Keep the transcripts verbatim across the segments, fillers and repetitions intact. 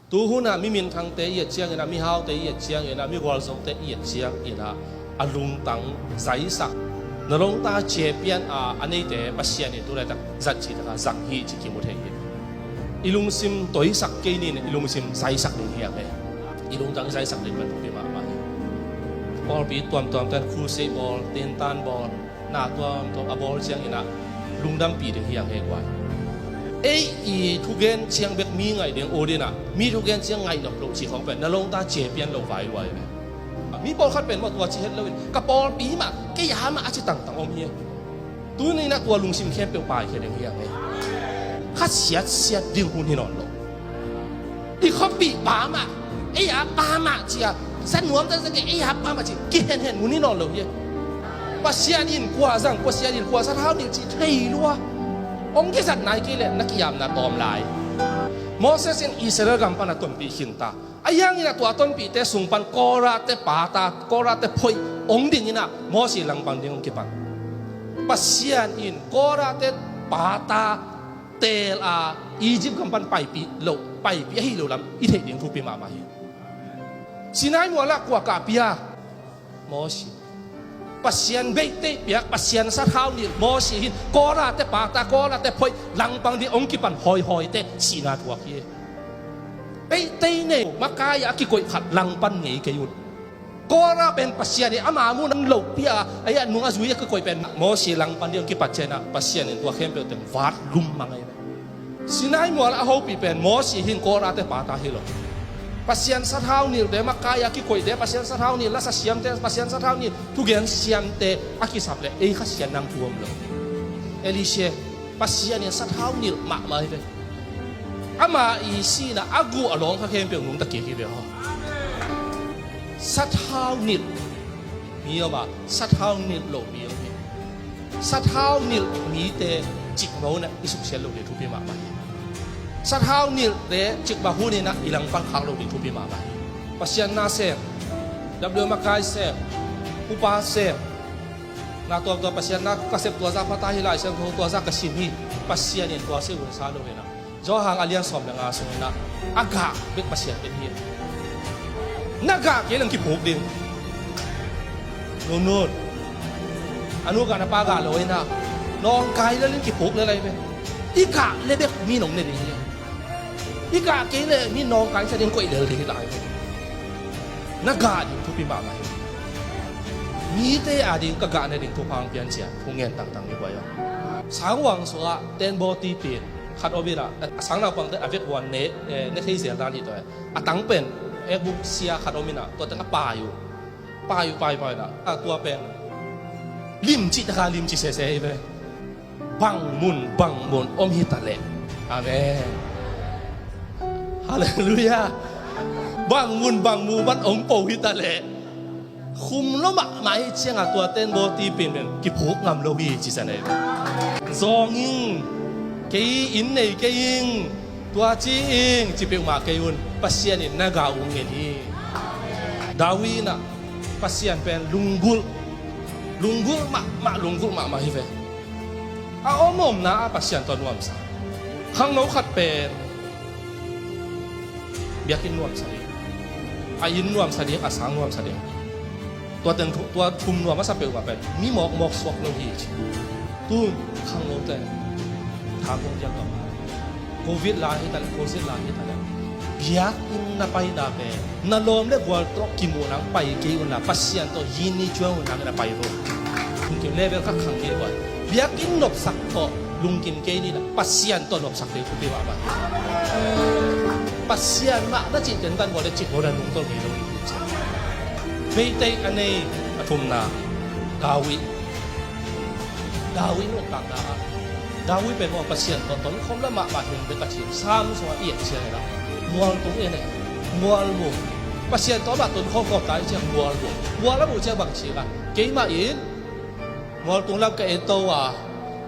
Tu hunah mi minthangte i et cianginah, mihaute i et cianginah, mi gualzote i et cianginah, a lungtang zaisak, na lungtang ciapian a a neite Pasian in tu laitak zat cih takah zang hi cih kimu thei hi. I lungsim toisak kei ni, i lungsim zaisak ding hi a, i lungtang zaisak ding pen thupi mahmah hi. Pawlpi tuamtuamte in crusade bawl, tentan bawl, na tuamtuam a bawl cianginah lungdampih ding hi a, hei guai. Ei i thugen ciang bek mi ngaih ding ut inah, mi thugen ciang ngaih nop loh cih khawng pen na lungtang ciapian loh vai guai ve. Mi pawlkhat pen mah tua ci het loin, ka pawlpi mah, kei a mah a ci tangtang om hi. Tuninah tua lungsim khempeuh paikhia ding hi a, hei. Kha siatsiat ding hun hi nawn lo. I khuapih pa mah, ei a pa mah ci a, sa nuam tak sa kei, ei a pa mah ci, kihenhen hun hi nawn lo hi. Pasian in kua zang, Pasian in kua sathau nilh cih thei lua. Hong kizat nai kei leh na ki-apna tawm lai. Moses in Israel gam pan a tonpih khinta. A hiangin a tua tonpihte sung pan Korah-te pata, Korah-te phoih hong dinginah Moses langpang ding hong kipan. Pasian in Korah-te pata teel a Egypt gam pan paipih loh, paipih ahi lo lam i theih ding thupi mahmah hi. Sinai mualah kua kah pia? Moses. Pasian beitei piak, Pasian sathau nilh Moses hin Korah-te pata, Korah-te phoih langpang ding hong kipan hawihawite sihna thuak hi. Beitei nei, makai a kikoih khat langpan ngei kei un. Korah pen Pasian in ama mun a lopi a, a nung a zui a kikoih pen Moses langpan ding hong kipat cianah Pasian in tua khempeuh teng vat lum mang ahi ve. Sinai mual a hopih pen Moses hin Korah-te pata hi lo. Pasian sathau nilhte, makai a kikoihte, Pasian sathau nilh lasa siamte, Pasian sathau nilh thugen siamte a kisap leh ei Kha Sian nang thu om lo. Elisha, Pasian in sathau nilh mahmah hi ve. Ama i sihna a guh a lawng kha khempeuh nungta kik hi ve haw. Sathau nilh mi om a, sathau nilh lo mi om hi. Sathau nilh mite cikmah hunah i suksiat loh ding thupi mahmah hi. Sathau nilhte cikmah huninah i langpang khak loh ding thupi mahmah hi. Pasian na sem, W makai sem, upa sem, na tuamtuam Pasian na ka sep tua zah pha ta hi, Lai Siangtho tua zah ka sim hi. Pasian in tua sep hun sa lo hinah. Johan a lian sawm le nga sunginah a gah bek Pasian pen hi. Na gah kei leng kiphuk ding. Nunun. A nu gah na pa gah lo inah nawngkai lelin kiphuk lel ahi ve. I gah le bek mi nong ne ding hi. I gah kei le mi nawngkai sa ding koih lel ding hi lai ve. Na gah ding thupi mahmah hi. Mite a ding ka gah ne ding thupha hong pian ciah thu ngen tangtang hi guai aw. Sanghuang sungah tenbaw tipin khat om inah, a sang naupangte a vekhuan ne, eh, ne thei zel dan hi tawh. A tang pen ekbuk sia khat om inah tua teng a pai uh. Pai uh, pai, pai inah a tua pen limci taka limci sese hi ve. Bang mun bang mun om hi ta leh. Amen. Halleluiah. Bang mun bang mun man om po hi ta leh. Khum lo mahmah hi ciangah tua tenbaw tipin pen kiphuk ngam lo hi ci sa nei. Zawng ing, kei inn nei kei ing, tua ci ing ci peuhmah kei un. Pasian in na gah uh ngen hi. David inah Pasian pen lunggulh, lunggulh mahmah, lunggulh mahmah hi ve. A om omna ah Pasian tawh nuamsa. Khangno khat pen biakinn nuamsa ding, a inn nuamsa ding, a sang nuamsa ding. Tua teng thu, tua thum nuam a sa peuhmah pen mi mawkmawk suak lo hi ci. Tun khangnote tham hong diak lo. Covid la hi ta leh, Covid la hi ta leh, biakinn na paina pen na lawm le gual tawh kimuh nang pai kei unla, Pasian tawh yini cuang un nang na pai lo. Lungkim level kha khang kei ua. Biakinn nopsak tawh lungkim kei ni la, Pasian tawh nopsak kei thupi mahmah. Pasian mah na cih tentan gual le cih gual le nungtolh kei lo hi. Meitei a nei a thumna, David. David nuntakna ah, David pen maw Pasian tawh tonkhawm la mahmah hi bek a cin. Sam sungah i et ciangin ah, mualtung en e, mual mu. Pasian tawh amah tonkhawm khawm ta i ciang mual mu. Mual a muh ciang bang ci a, keimah in mualtung lam ka en to a,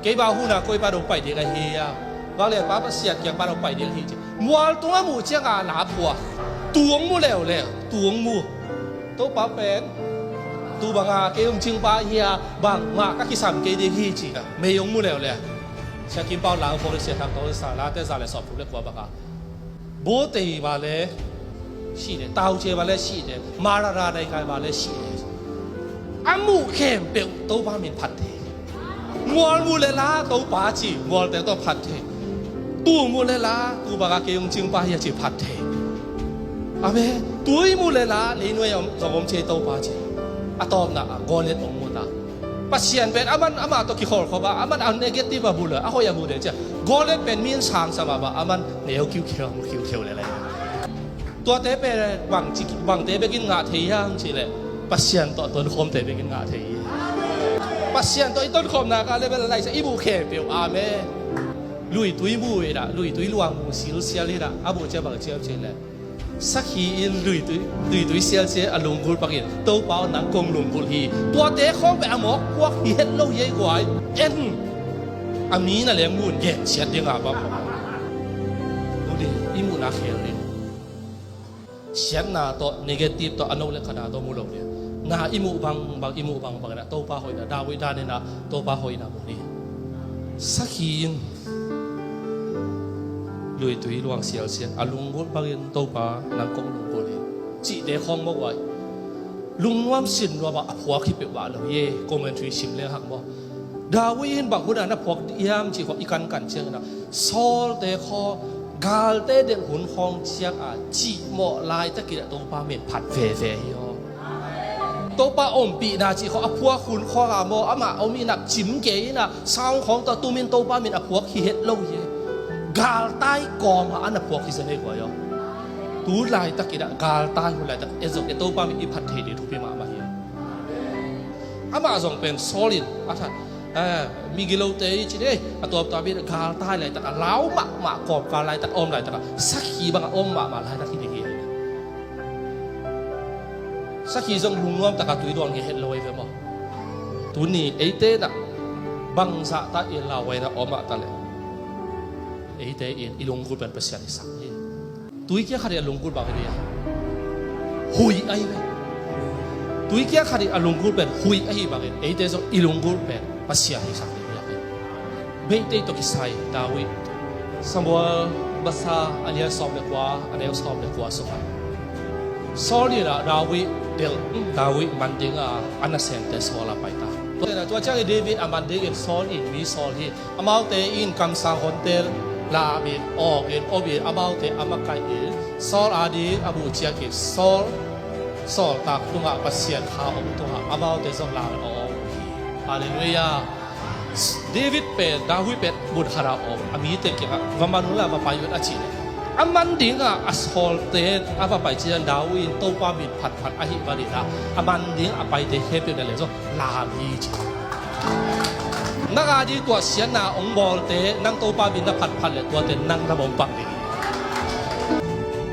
kei bang hun a koi pan hong pai ding ahi a, vanglianpa Pasian kiang pan hong pai ding ahi ci. Mualtung a muh ciang a na phuak, tung mu leuleu, tung mu. Topa pen tu banga kei hong cingpa hi a, bangmah ka kisam kei ding hi ci a, mei hong mu leuleu. Sia Kim Pau Lang Khawng le Sia Thang Tawng Sa Late za le sawm thum le kua banga Bawtei va le sih le, tauce va le sih le, marara daikai va le sih le, a muh khempeuh Topa min phat thei. Mual muh le la Topa ci, mualte tawh phat thei. Tuu muh le la tuu banga kei hong cingpa hi a ci phat thei. Amen. Tui muh le la leinuai zong om ci Topa ci. A tawpna ah Goliat hong mu ta. Pasian pen aman amah tawh kikholh khop a, aman a negative a mu le a hoih a mu ding cia. Goliat pen min sang sa mah bang, aman neu kiukheu, kiukheu le lai. Tuate pen bang ci, bangte bekin ngah thei hiam cih leh Pasian tawh a tonkhawmte bekin ngah thei hi. Pasian tawh i tonkhawmna ka le bel a laisa i buh khempeuh. Amen. Luitui buh hi dah, luitui luang buh silsial hi dah, a buh cia bang cia cih leh sakhi in luitui, luitui sialsial a lunggulh bangin Topa aw nang kong lunggulh hi. Tuate khawng beh a mawk puak hi het lo hi ei guai. En a mi na leng mun gen siat ding a bang. Udi i muhna khel ding. Siatna tawh negative tawh a no le khana tawh mu lo ding. Na i muh bangbang, i muh bangbang in ah Topa hoihna, David dan in ah Topa hoihna mu ni. Sakhi in luitui luang sialsial a lunggulh bangin Topa nang kong lunggulh hi. Cihte khawng mawk uai. Lungnuam sinnuam ah a phuak hi peuh bah lo hi. Commentary sim leng hak maw. David in bang hun ah na phuak hiam cih khawng i kankan ciangin ah Saulte khawng galte delh hun khawng ciang a cihmawh laitakin ah Topa min phat veve hi aw. Topa ompihna cih khawng a phuak hun khawng a maw, amah om in ah cim kei in ah sound khawng tawh tumin Topa min a phuak hi het lo hi. Galtai kawm ah an a phuak hi zen ei guai aw. Tu laitakin ah galtai hun laitak e zong e Topa min i phat thei ding thupi mahmah hi. Amah zong pen Saul in a that, eh, migilote i cin ei a tuaptuap in galtai laitak a lau mahmah kawmkal laitak a om laitak a sakhi bang a om mahmah laitak hi ding hi. Sakhi zong lungnuam taka tui duang hi het lo ei ve maw. Tuni eite in ah bangzah ta i lauhuai na om ah ta leh eite in i lunggulh pen Pasian hi sak hi. Tui kia khat in a lunggulh bang hi ding a huih ahi ve. Tui kia khat in a lunggulh pen huih ahi bangin eite zong i lunggulh pen Pasian hi sak ding hi a hi. Beitei tawh kisai David. Samuel masa a lian sawm le kua, a neu sawm le kua sungah Saul in ah David delh, David man ding a a nasemte Saul a pai ta. Tua ciangin David a man dingin Saul in mi sawl hi. Amaute in kamsang honte lamin awkin om in amaute a makaih in Saul ading a buh ciangin Saul sawltak tungah Pasian kha om tungah amaute zong lamin a awk uh hi. Halleluiah. David pen, David pen mun khat ah om a mite kiangah va man un la va pai un a cih leh a man dingah a sawlte a va pai ciang David in Topa min phatphat ahi manin ah a man ding a paite khempeuh na le zong lam hi ci. Nang a ding tua siatna hong bawlte nang Topa min na phatphat le tuate nang na bawm pang ding hi.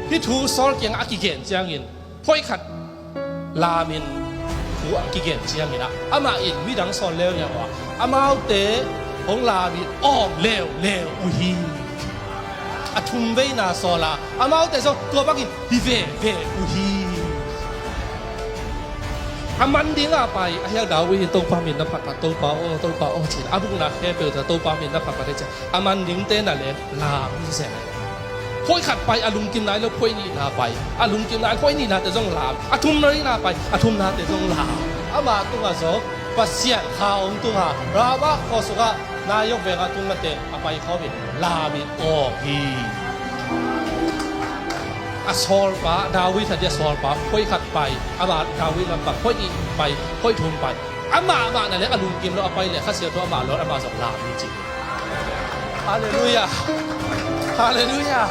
Hih thu Saul kiangah a kigen ciangin phoih khat lamin thu a kigen ciangin ah amah in midang sawl leuleu a amaute hong lamin awk leuleu uh hi. A thum veina sawl a amaute zong tua bangin hi veve uh hi. A man ding a pai a hiang David in Topa min na phatphat Topa aw, Topa aw ci-in a bukna khempeuh tawh Topa min na phatphat hi ciang a man dingte na leng lam hi zen. Phoih khat pai a lungkim nai lo phoih nihna pai, a lungkim nai phoih nihnate zong lam, a thumna nihna pai a thumnate zong lam. Ama tungah zong Pasian kha hong tunga Ramah khua sungah Naiawk vengah tung na teng a pai khawm in lamin awk hi. A sawlpa David khat hi a sawlpa phoih khat pai ama David lampang phoih nih pai phoih thum pai amah mah na leng a lungkim lo a pai le Kha Siangtho amah lo amah zong lam hi ci. Halleluiah. Halleluiah.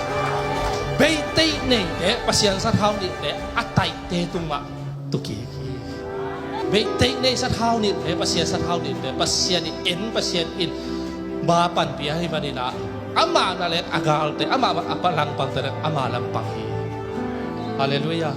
Beitei neite Pasian sathau nihte a taihte tungmah tukik hi. Beitei nei sathau nihte Pasian sathau nihte Pasian in en Pasian in ma panpih ahi manin ah amah na leng a galte amah a langpangte leng ama langpang hi. Halleluiah.